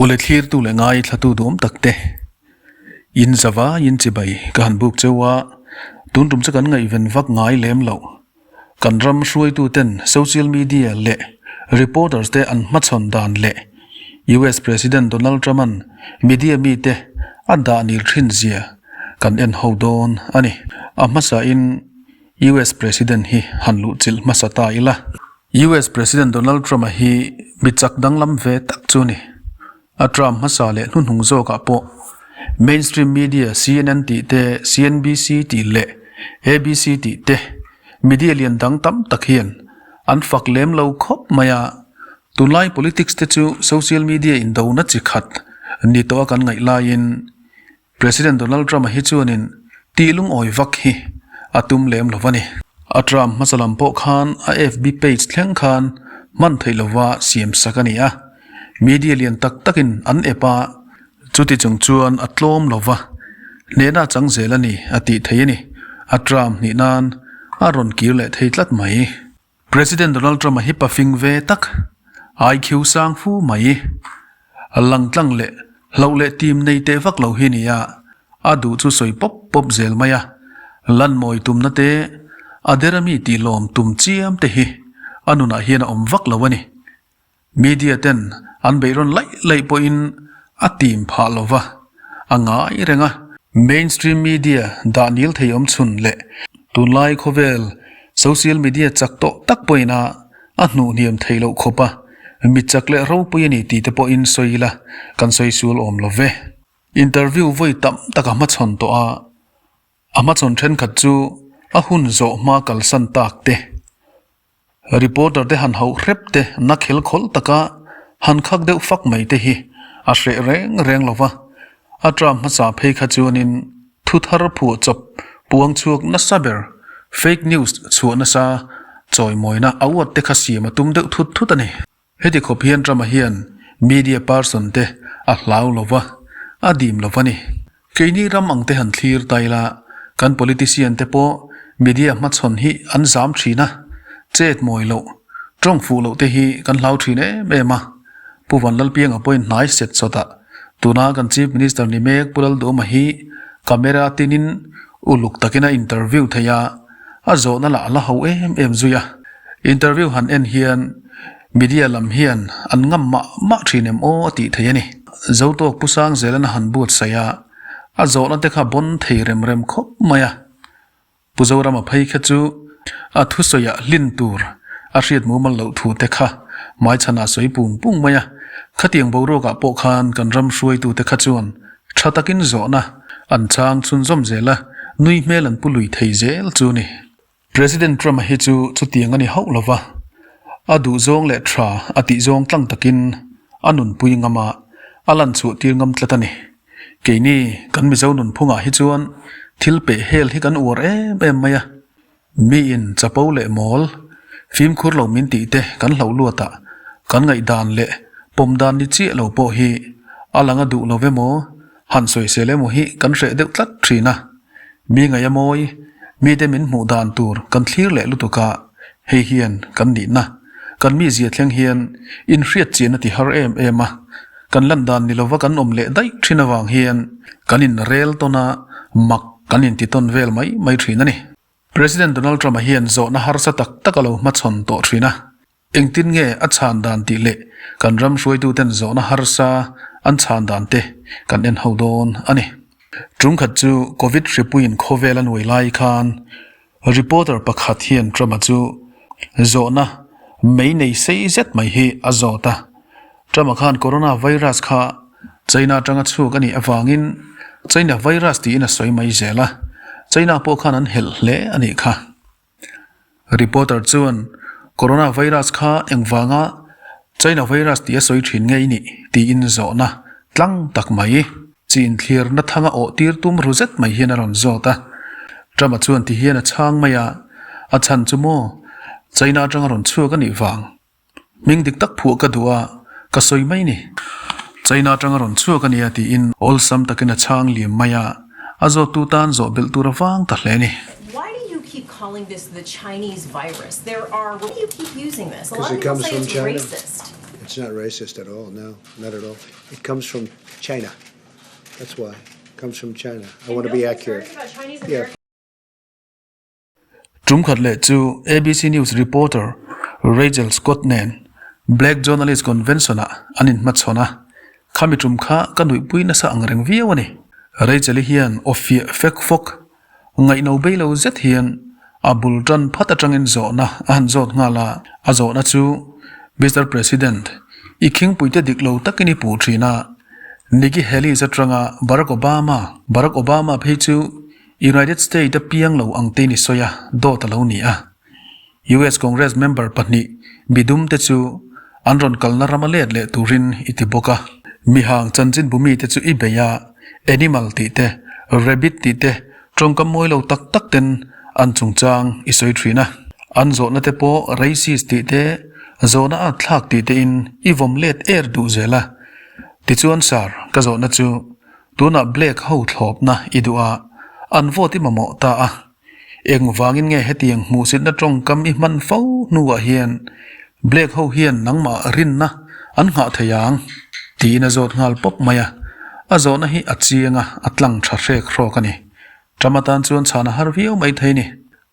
Ule thlirtu leh ngai thlatu duhawm tak te in zava in chibai ka han buk cheu a, tun tum chu kan ngaihven vak ngai lem loh. Kan ram hruaitu ten social media leh reporters te an hmachhawn dan leh US President Donald Trump an media mite a dah nil thin zia kan en ho dawn a ni. A hmasa in US President hi han luhchilh hmasa ta ila. US President Donald Trump-a hi mi chak danglam ve tak chu a ni. A term hmasa leh hnuhnung zawkah pawh mainstream media CNN tih te, CNBC tih leh ABC tih te media lian dang tam tak hian an fak lem lo khawp mai a. Tunlai politics te chu social media indona chi khat ni tawh a kan ngaih laiin President Donald Trump-a hi chuanin tih lungawi vak hi a tum lem lo a ni. A Trump hmasa lam pawh khan a FB page thleng khan hman theih lova siam sak a ni a, media lian tak takin an ep a, chuti chung chuan a tlawm lo va, hnehna a chang zel a ni a tih thei a ni. A Trump hnih nan a rawn kir leh thei tlat mai. President Donald Trump-a hi pafing ve tak, IQ sang fu mai, langtlang leh hlauh leh tim nei teh vak lo hi nia, a duh chu sawi pawp pawp zel mai a, lanmawi tumna te, a dera mi tih lawm tum chiam te hi a nunah hian a awm vak lo a ni. Media ten an beihrawn laih laih pawhin a tim phah lo va, a ngai reng a. Mainstream media dah nil thei awm chhun leh tunlai khawvel social media chak tawh tak pawhin a a hnuh hniam theih loh khawp a, mi chak leh ropui a ni tih te pawhin sawi ila kan sawi sual awm lo ve. Interview vawi tam tak a hmachhawn tawh a. A hmachhawn thenkhat chu a hun zawh hma kalsan tak te. Reporter te han hauh hrep te na khel khawlh taka han khak deuh fak mai te hi a hreh reng reng lo va, a term hmasa phei kha chuanin thu thar phuah chawp puang chhuak nasa ber, fake news chhuah nasa chawimawina a uat te kha siam a tum deuh thut thut a ni. Heti khawp hian Trump-a hian media person te a hlau lo va, a dim lo va ni. Keini ram ang te han thlir ta ila, kan politician te pawh media hmachhawn hi an zam thin a, chet mawi loh, tawng fuh loh te hi kan hlau thin em em a. Pu Vanlalpianga pawhin hnai set sawtah tuna kan Chief Minister ni mek Pu Lalduhawma hi camera tinin uluk takin a interview thei a, a zawhna lah a la ho em em zui a. Interview han en hian media lam hian an ngam mah mah thin em aw a tih thei a ni. Zotawk Pu Sangzela'n a han buatsaih a, a zawhna te kha bawn thei rem rem khawp mai a. Pu Zorama phei kha chu a thusawiah hlin tur a hriat mumal loh thu te kha hmaichhanah sawi pung pung mai a. Khatiang boruakah pawh khan kan ram hruaitute kha chuan tha takin zawhna an chang chhunzawm zel a, nui hmel an pu lui thei zel chu ni. President Trump-a hi chu chutiang a ni hauh lo va, a duhzawng leh tha a tihzawng tlang takin a nunpui ngam a, a lan chhuah tir ngam tlat a ni. Keini kan Mizo nunphungah hi chuan thil peh hel hi kan uar em em mai a, miin chapo leh mawl, fimkhur lo min tih te kan hlauh luat a, kan ngaihdan leh pawm dan ni chiah lo pawh hi a lang a duh lo emaw, han sawisel emaw hi kan hreh deuh tlat thin a. Mi ngaih a mawi, mite min hmuh dan tur kan thlir leh lutuk a, hei hian kan nihna, kan mizia thleng hian inhriat chian a ti har em em a, kan lan dan ni lova kan awm leh daih thin avang hian kan inrel tawn a, mak kan inti tawn vel mai mai thin a ni. President Donald Trump-a hian zawhna harsa tak tak a lo hmachhawn tawh thin a. Engtin nge a chhan dan tih leh kan ram hruaituten zawhna harsa an chhan dan te kan en ho dawn a ni. Tumkhat chu Covid hripuiin khawvel a nuai lai khan reporter pakhat hian Trump-a chu zawhna mei nei sei zet mai hi a zawt a. Trump-a khan Corona virus kha China atanga chhuak a nih avangin China virus tiin a sawi mai zel a, China pawh khan an helh hle a nih kha. Reporter chuan, Corona virus kha engvanga China virus tih a sawi thin ngei nih? tiin zawhna tlang tak mai chi inthlirna thanga awh tir tum ru zet mai hian a rawn zawt a. Trump-a chuan ti hian a chhang mai a, A chhan chu maw? China atanga rawn chhuak a nih vang. Hming dik tak phuah ka duh a, ka sawi mai ni. China atanga rawn chhuak a nia tiin awlsam takin a chhang liam mai a, a zawttu tan zawh belh tur a vang ta hle a ni. Why do you keep calling this the Chinese virus? There are why do you keep using this? A Because lot of it people comes say from it's China. racist. It's not racist at all, no, not at all. It comes from China. That's why. It comes from China. I want to be accurate. Yeah. Tum khat leh chu ABC News reporter Rachel Scott nen Black Journalist Convention-ah an inhmachhawn a, khami tum kha ka nuihpui nasa ang reng viau a ni. Rachel-i hian aw fiah fek fawk Ngaihno bei lo zet hian a bul tan phat atangin zawhna a han zawt nghal a, a zawhna chu, Mister President, i khingpuite dik lo takin i puh thin a, Nikki Haley atanga Barack Obama, Barack Obama phei chu United State a piang lo ang tein i sawi a, dawt a lo ni a. US Congress member pahnih midum te chu an rawn kalna rama let leh turin i ti bawk a. Mihang chanchinbu mite chu i bei a, animal tih te, rabbit tih te tawngkam mawi lo tak tak ten an chungchang i sawi thin a. An zawhna te pawh racist tih te, zawhna at thlak tih te in i vawm let er duh zel a. Tichuan sir, ka zawhna chu tunah black ho thlawpna i duh a, an vote i mamawh ta a. Engvangin nge hetiang hmuhsitna tawngkam i hman fo hnuah hian Black ho hian nangmah rinna an nghah thei ang? tiin a zawt nghal pawp mai a. A zawhna hi a chiang a, a tlang tha hrek hrawk a ni. Trump atan chuan chhan a har viau mai thei ni.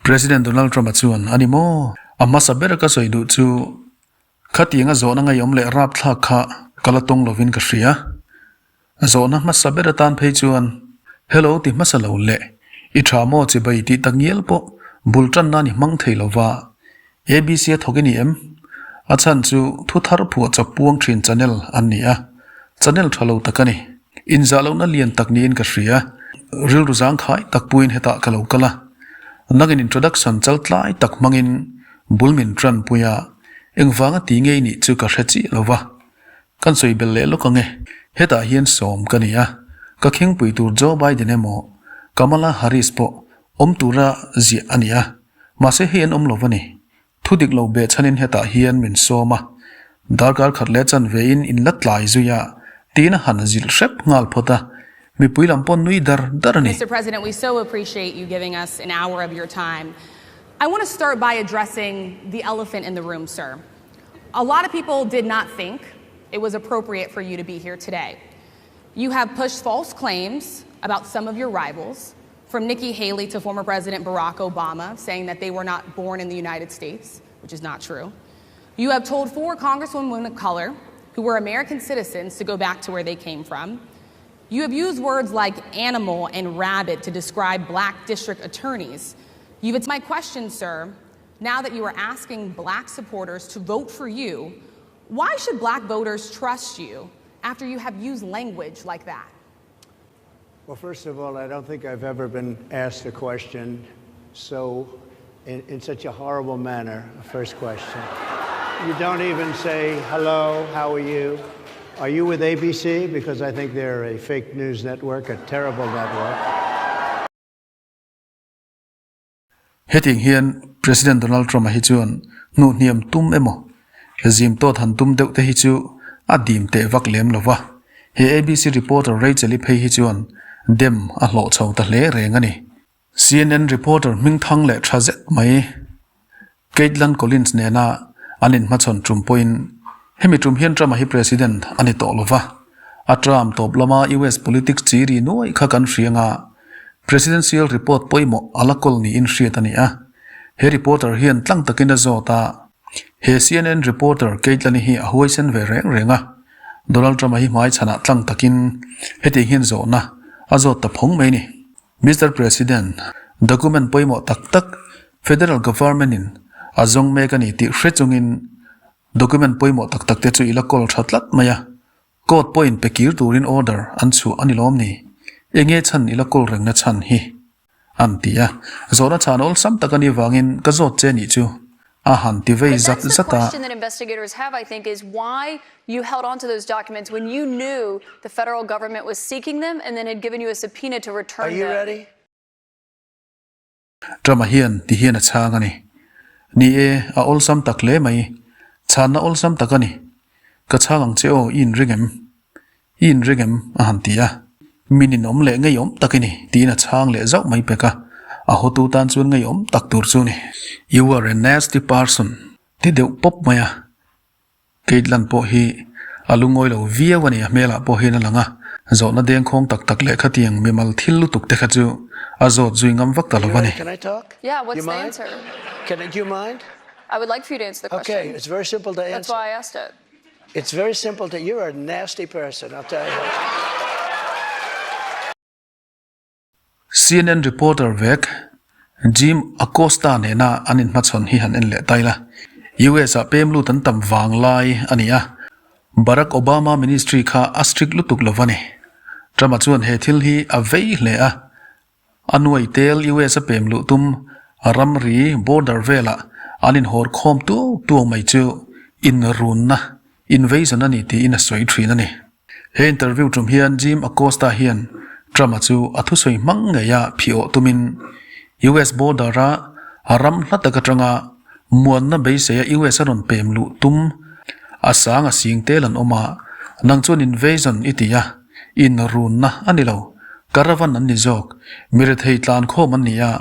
President Donald Trump-a chuan, A ni maw? A hmasa ber ka sawi duh chu khatianga zawhna ngaiawm leh rapthlak kha ka la tawng lovin ka hria. Zawhna hmasa ber atan phei chuan Hello ti hmasa lo leh i tha maw chibai tih tak ngial pawh bul tan nan i hmang thei lova, ABC a thawk i ni em? A chhan chu thu thar phuah chawp puang thin channel an ni a, channel tha lo tak a ni. Inzah lohna lian tak niin ka hria. Rilru zangkhai tak puiin hetah ka lo kal a. Nangin introduction chal tlai tak hmangin bul min tan pui a, engvanga ti ngei nih chu ka hre chiah lova. Kan sawi belh leh lawk ang e. Hetah hian sawm ka ni a, ka khingpui tur Joe Biden emaw Kamala Harris pawh awm tura ziah a ni a, mahse hei an awm lo va ni. Thu dik lo beh chhanin hetah hian min sawm a, darkar khat leh chan vein in la tlai zui a, tiin a han zilh hrep nghal phawt a, mipui lam pawh nui dar dar a ni. Mister President, we so appreciate you giving us an hour of your time. I want to start by addressing the elephant in the room, sir. A lot of people did not think it was appropriate for you to be here today. You have pushed false claims about some of your rivals, from Nikki Haley to former President Barack Obama, saying that they were not born in the United States, which is not true. You have told four congresswomen of color who were American citizens to go back to where they came from. You have used words like animal and rabbit to describe black district attorneys. You've, it's my question, sir, now that you are asking black supporters to vote for you, why should black voters trust you after you have used language like that? Well, first of all, I don't think I've ever been asked a question so in, in such a horrible manner, a first question. You don't even say, hello, how are you? Are you with ABC? Because I think they're a fake news network, a terrible network. Hetiang hian President Donald Trump-a hi chuan hnuh hniam tum emaw, zim tawt han tum deuh te hi chu a dim teh vak lem lo va. He ABC reporter Rachel-i phei hi chuan dem a hlawh chho ta hle reng a ni. CNN reporter hmingthang leh tha zet mai Kaitlan Collins nena an inhmachhawn tum pawhin hemi tum hian Trump-a hi President a ni tawh lo va. A term tawp lama US politics chi ri nuai kha kan hria nga Presidential report pawimawh a la kawl niin hriat a ni a. He reporter hian tlang takin a zawt a, he CNN reporter Kaitlan-i hi a huaisen ve reng reng a. Donald Trump-a hi hmaichhanah tlang takin hetiang hian zawhna a zawt ta phawng mai a ni. Mister President, document pawimawh tak tak Federal Government in a zawng mek a ni tih hre chungin document pawimawh tak tak te chu i la kawl tha tlat mai a, court pawhin pe kir turin order an chhuah a ni lawm ni? Enge chhan i la kawl rengna chhan hi? An ti a, zawhna chhan awlsam tak a nih vangin ka zawt che nih chu a han ti vei zat zat a. You held on to those documents when you knew the federal government was seeking them and then had given you a subpoena to return them. Are you ready? Trump-a hian ti hian a chhang a ni. Ni e, a awlsam tak hle mai. Chhanna awlsam tak a ni. Ka chhang ang che aw, i inring em? I inring em? a han ti a. Min inawm leh ngeiawm tak i ni, tiin a chhang leh zauh mai pek a. A hotu tan chuan ngeiawm tak tur chu a ni. You are a nasty person, ti deuh pawp mai a. Caitlin pawh hi a lungawi lo viau a ni, a hmelah pawh hian a lang a, zawhna dengkhawng tak tak leh khatiang mimal thil lutuk te kha chu a zawt zui ngam vak ta lo a ni. CNN reporter vek Jim Acosta nena an inhmachhawn hi han en leh ta ila. US ah pem lut an tam vang lai a ni a, Barack Obama ministry kha a strict lutuk lo va ni. Trump-a chuan he thil hi a vei hle a, a nuai tel US a pem luh tum ramri border velah an inhawr khawm tuau tuau mai chu inrunna, invasion a ni tiin a sawi thin a ni. He interview tum hian Jim Acosta hian Trump-a chu a thusawi hmang ngeia phiawh tumin US border-a ram hla tak atanga muanna beiseia US a rawn pem luh tum a sang a sing tel an awm a, nang chuan invasion i ti a, inrunna a ni lo, caravan an ni zawk, mi rethei tlan khawm an ni a,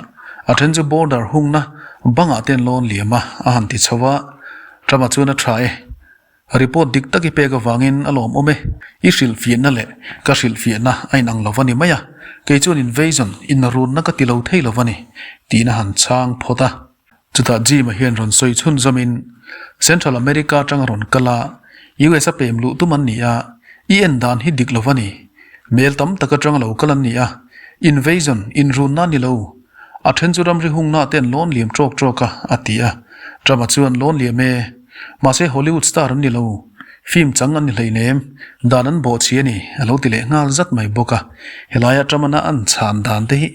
a then chu border hungna bangah te an lawn liam a, a han ti chho a, Trump-a chuan a tha e. Report dik tak i pek avangin a lawmawm e. I hrilhfiahna leh ka hrilhfiahna a inang lo va ni mai a, kei chuan invasion, inrunna ka ti lo thei lo va ni, tiin a han chhang phawt a. Chutah Jim-a hian rawn sawi chhunzawmin, Central America atanga rawn kal a, US a pem luh tum an ni a, i en dan hi dik lo va ni. Mel tam tak atanga lo kal an ni a, invasion, inrunna a ni lo. A then chu ramri hungna te an lawn liam tawk tawk a, a ti a. Trump-a chuan lawn liam e. Mahse Hollywood star an ni lo. Film chang an ni hleinem. Dan an bawh chhi a ni, a lo ti leh nghal zat mai bawk a. Helaia Trump-ana an chhan dan te hi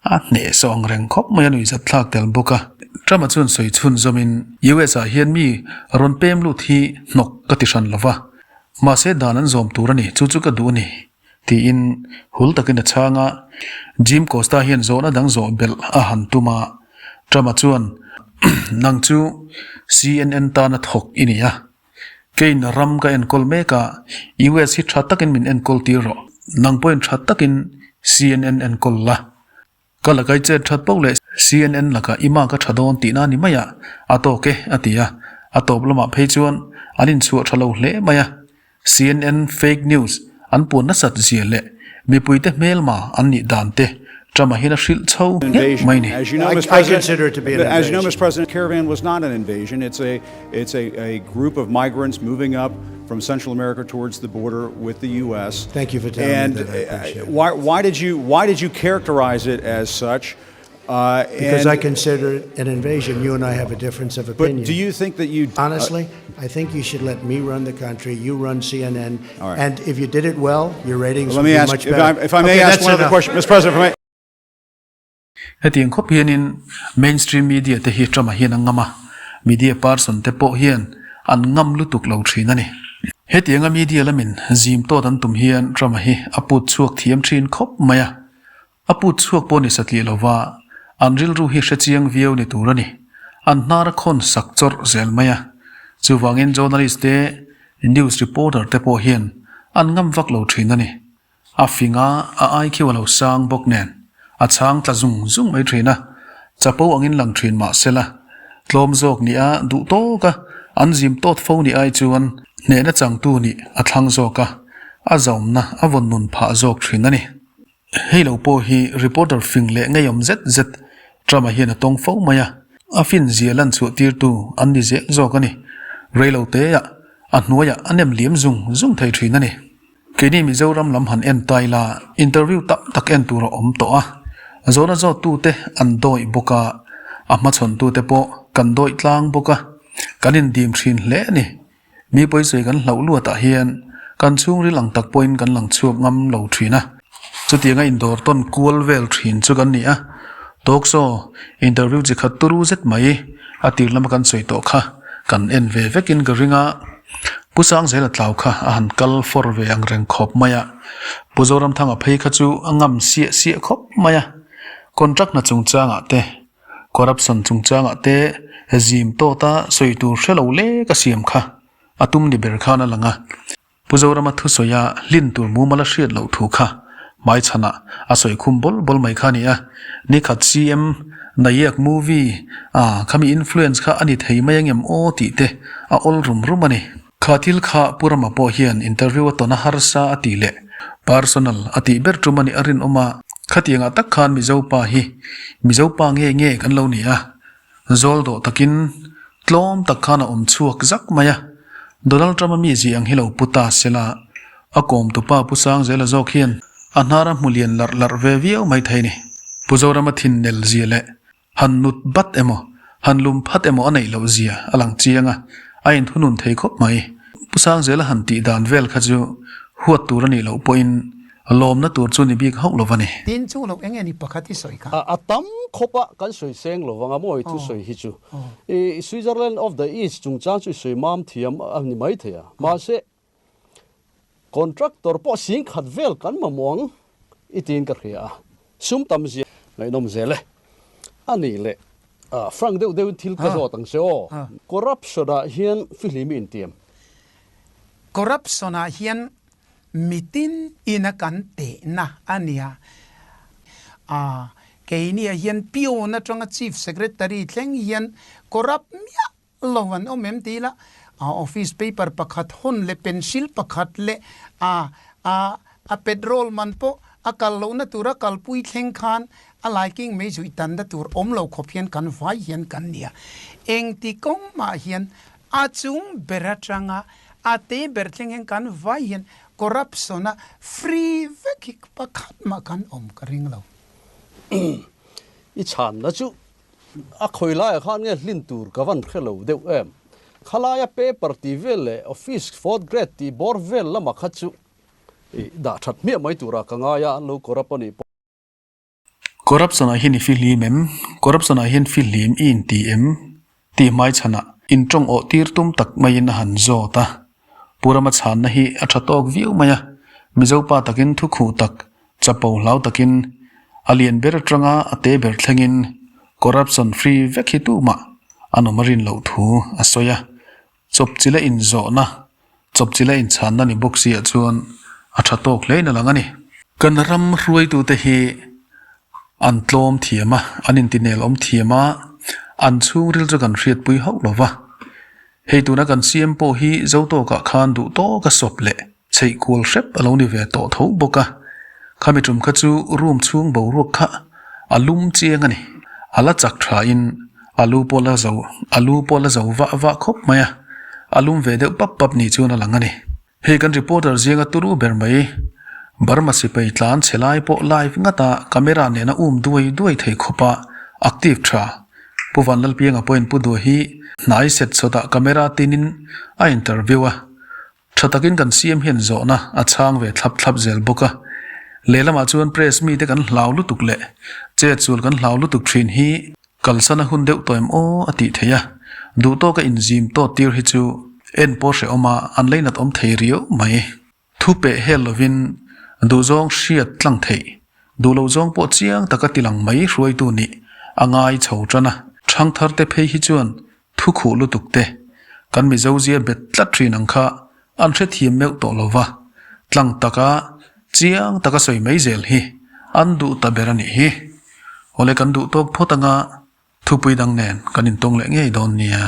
a hnehsawh ang reng khawp mai a nuihzat thlak tel bawk a. Trump-a chuan sawi chhun zawmin, US-ah hian mi rawn pem lut hi hnawk ka ti hran lo va. Mahse dan an zawm tur a ni, chu chu ka duh a ni. Tiin hul takin a chhang a, Jim Costa hian zawhna dang zawh belh a han tum a, Trump-a chuan, Nang chu CNN tana thawk i ni a, keiin ram ka enkawl mek a, US hi tha takin min enkawl tir rawh, nang pawhin tha takin CNN enkawl la. Ka lakai chet that poh leh CNN lakah i mark a tha dawn tihna a ni mai a, a tawk e, a ti a. A tawp lamah phei chuan an inchhuah tha lo hle mai a. CNN fake news an puan nasat zia leh mipuite hmelma an nih dan te Trump-a hian a hrilh chho nghet mai ni. As you know, Mr. I consider it to be an As you know, invasion. Mr. President, caravan was not an invasion. It's a it's a, a group of migrants moving up from Central America towards the border with the U.S. Thank you for telling me and, that. I appreciate it. Why, why did you why did you characterize it as such? Uh, Because and, I consider it an invasion. You and I have a difference of opinion. But do you think that you uh, Honestly, I think you should let me run the country. You run CNN. All right. And if you did it well, your ratings let would me be ask much if better. I, if I may okay, ask that's one other enough. question, Mr. President, if I may. Hetiang khawp hianin mainstream media te hi Trump-a hian a ngam a, media person te pawh hian an ngam lutuk lo thin a ni. Hetianga media lamin zim tawt an tum hian Trump-a hi a put chhuak thiam thin khawp mai a, a put chhuak pawh ni satliah lova an rilru hi hrechiang viau ni tur a ni. An hnar a khawn sak chawrh zel mai a, chuvangin journalist te, news reporter te pawh hian an ngam vak lo thin a ni. A fing a, a ai khiu a lo sang bawk nen, a chhang tla zung zung mai thin a, chapo angin lang thin mah sela, tlawm zawk nih a duh tawk a, an zim tawt fo nih ai chuan hnehna changtu nih a thlang zawk a, a zaumna a vawn nun phah zawk thin a ni. Hei lo pawh hi reporter fing leh ngeiawm zet zet Trump-a hian a tawng fo mai a, a fin zia lan chhuah tirtu an ni zel zawk a ni. Reilo teah a hnuaiah a nem liam zung zung thei thin a ni. Keini Mizoram lam han en ta ila, interview tam tak en tur a awm tawh a, zawhna zawttute an dawih bawk a, a hmachhawntute pawh kan dawih tlang bawk a, kan indim thin hle a ni. Mi pawisawi kan hlauh luatah hian kan chhungril ang tak pawhin kan lang chhuak ngam lo thin a. Chutianga indawr tawn kual vel thin chu kan ni a, talk show, interview chi khat turu zet mai a tir lama kan sawi tawh kha kan en ve vekin ka ring a. Pu Sangzela tlau kha a han kal fawr ve ang reng khawp mai a, Pu Zoramthanga phei kha chu a ngam siah siah khawp mai a, contract hna chungchangah te, corruption chungchangah te zim tawta sawi tur hre lo lek a siam kha a tum ni ber khan a lang a. Pu Zorama thusawi a hlin tur mumal a hriat loh thu kha hmaichhanah a sawi khum bawl bawl mai kha a ni a, nikhat CM Nayak movie a khami influence kha a ni thei mai angem aw tih te a awl rum rum a ni. Kha thil kha Pu Rama pawh hian interview a tawn a harsa a tih leh personal a tih ber tum a nih a rinawm a, khatiangah tak khan Mizo pa hi Mizo pa nge nge kan lo ni a, zawl dawh takin tlawm tak khan a awm chhuak zak mai a, Donald Trump-a mi zih ang hi lo pu ta sela, a kawmtupa Pu Sangzela zawk hian a hnar a hmu lian larh larh ve viau mai thei ni. Pu Zorama thin nel zia leh Han nut bat emaw, han lum phat emaw a neih loh zia a lang chiang a, a inthunun thei khawp mai. Pu Sangzela han tih dan vel kha chu huat tur a nih loh pawhin lawmna tur chu ni bik hauh lo va ni. Tin chu lo eng nge ni pakhat i sawi kha? A tam khawp a, kan sawi seng lo vang a mawi thu sawi hi chu. I Switzerland of the East chungchang chu i sawi mam thiam a ni maithei a, mahse Contractor pawh sing khat vel kan mamawh ang i tiin ka hria a, sum tam zia ngaihnawm zel e. A nih leh frank deuh deuhin thil ka zawt ang che aw. Corruption ah hian fihlim i intiam. Corruption ah hian mitin ina kan tehna a nia. A keini ah hian peon atanga Chief Secretary thleng hian corrupt miah Lo an awm em ti ila, a office paper pakhat hawn leh pencil pakhat leh a a a petrol man pawh a kal lohna tur a kalpui thleng khan a laiking mai zuih tanna tur awm lo khawp hian kan vai hian kan nia. Engti kawng mah hian a chung ber atanga a te ber thleng hian kan vai hian corruption a free vek hi pakhat mah kan awm ka ring lo. I chhanna chu A khawi laiah khan nge hlin tur ka van hre lo deuh em? Khalaia paper tih vel leh office fourth grade tih bawr vel lamah kha chu i dah that hmiah mai turah ka ngai a, an lo corrupt a nih pawh. Corruption ah hian i fihlim em? Corruption ah hian fihlim i inti em? Tih hmaichhanah intawng awh tir tum tak maiin a han zawt a. Pu Rama chhanna hi a tha tawk viau mai a, Mizo pa takin thu khuh tak, chapo hlau takin, a lian ber atanga a te ber thlengin corruption free vek hi tumah an awm a rin loh thu a sawi a. Chawpchila inzawhna, chawpchila inchhanna ni bawk siah chuan a tha tawk hlein a lang a ni. Kan ram hruaitute hi An tlawm thiam a, an intinel awm thiam a, an chhungril chu kan hriatpui hauh lo va. Hei tuna kan CM pawh hi Zotawkah khan duh tawka sawp leh chheih kual hrep a lo ni ve tawh tho bawk a. Khami tum kha chu room chhung boruak kha a lum chiang a ni. A la chak thain a lu pawh la zo a lu pawh la zo vah vah khawp mai a, a lum ve deuh pap pap ni chuan a lang a ni. Hei kan reporter zinga turu ber mai, Burma sipai tlan chhe lai pawh live ngata camera nena um duai duai thei khawpa active tha. Pu Vanlalpianga pawhin Pu Dua hi hnai set sawtah camera tinin a interview a, tha takin kan CM hian zawhna a chhang ve thlap thlap zel bawk a. Lehlamah chuan press mite kan hlau lutuk leh chetsual kan hlau lutuk thin hi Kalsan a hun deuh tawh em aw a tih theih a, duh tawka inzim tawt tir hi chu en pawh hrehawm a, an leinat awm thei riau mai. Thu peh hel lovin duhzawng hriat tlang theih, duh lo zawng pawh chiang taka ti lang mai hruaitu nih a ngai chho tan a, ṭhangthar te phei hi chuan thu khuh lutuk te kan Mizo zia bet tlat ṭhin ang kha an hrethiam meuh tawh lo va, tlang taka chiang taka sawi mai zel hi an duh ta ber a nih hi. Awle kan duh tawk phawt anga thupui dang nen kan intawng leh ngei dawn nia.